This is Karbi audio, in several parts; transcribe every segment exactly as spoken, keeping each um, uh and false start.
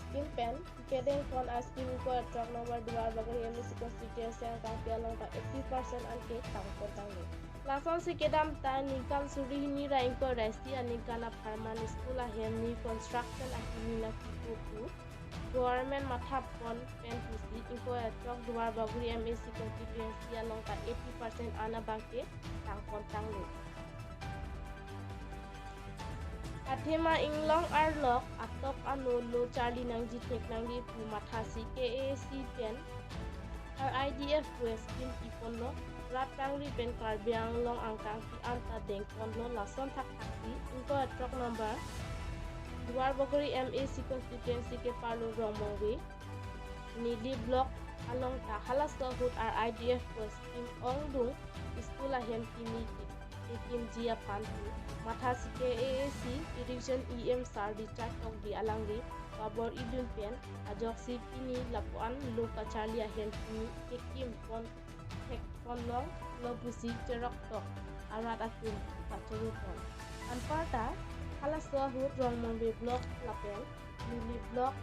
scheme pen kedeng pon a-scheme ingkoi throk number Duarbagori M A C constituency angkangpi along ta eighty percent anke tangpon tanglo. Lasonsi kedamtang ningkan suri hini ra ingkoi ra isi aningkan apharman school ahem new construction akimi nangkipu pu government mathapon pen pusi ingkoi throk Duarbagori M A C constituency along ta eighty percent an abangke tangpon tanglo. Athema inglong arlok atok ano lo charli nangji thek nangji pu mathasi K A A C pen R I D F pu scheme piponlo, rat kangri pen Karbi Anglong angkangpi anta dengponlo, lason thakthaksi ingkoi throk number Duarbagori M A C constituency keparlo Rongmongve Nili block along ta halaso ahut R I D F pu scheme ongdung school ahem kimi ke- kekimji aphan pu mathasi K A A C Irrigation E M sir Richard Tokbi alangli pabor-idun pen ajoksi pini lapu-an lo kacharli ahem kimi kekim pon thek pon longlo pusi cheroktok arat atum pachoro pon. Anparta halaso ahut Rongmongve block lapen Nili block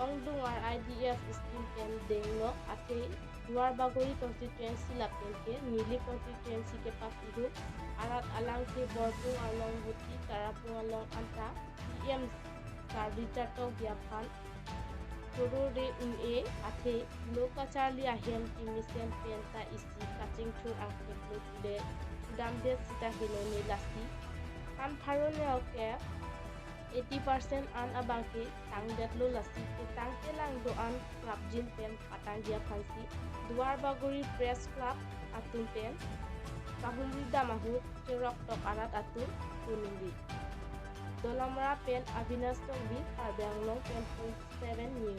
ongdung R I D F scheme pen denglok athe Duarbagori constituency lapen ke Nili constituency kepap-idun arat alangke Borpung along Buti Tarapung along anta E M sir Richard Tokbi aphan choro re un-e athe lo kacharli ahem kemesen pen ta isi kachingthur angthek lo pule damdet sita henone lasi han pharo neo ke eighty percent an abangke tangdetlo, lasi ketang kelang do-an prapjin pen patangji aphansi Duarbagori Press Club atum pen kahumri dam ahut cheroktok arat atum tuningri. Dolamara pen Avinash Tokbi, Karbi Anglong twenty-four seven News.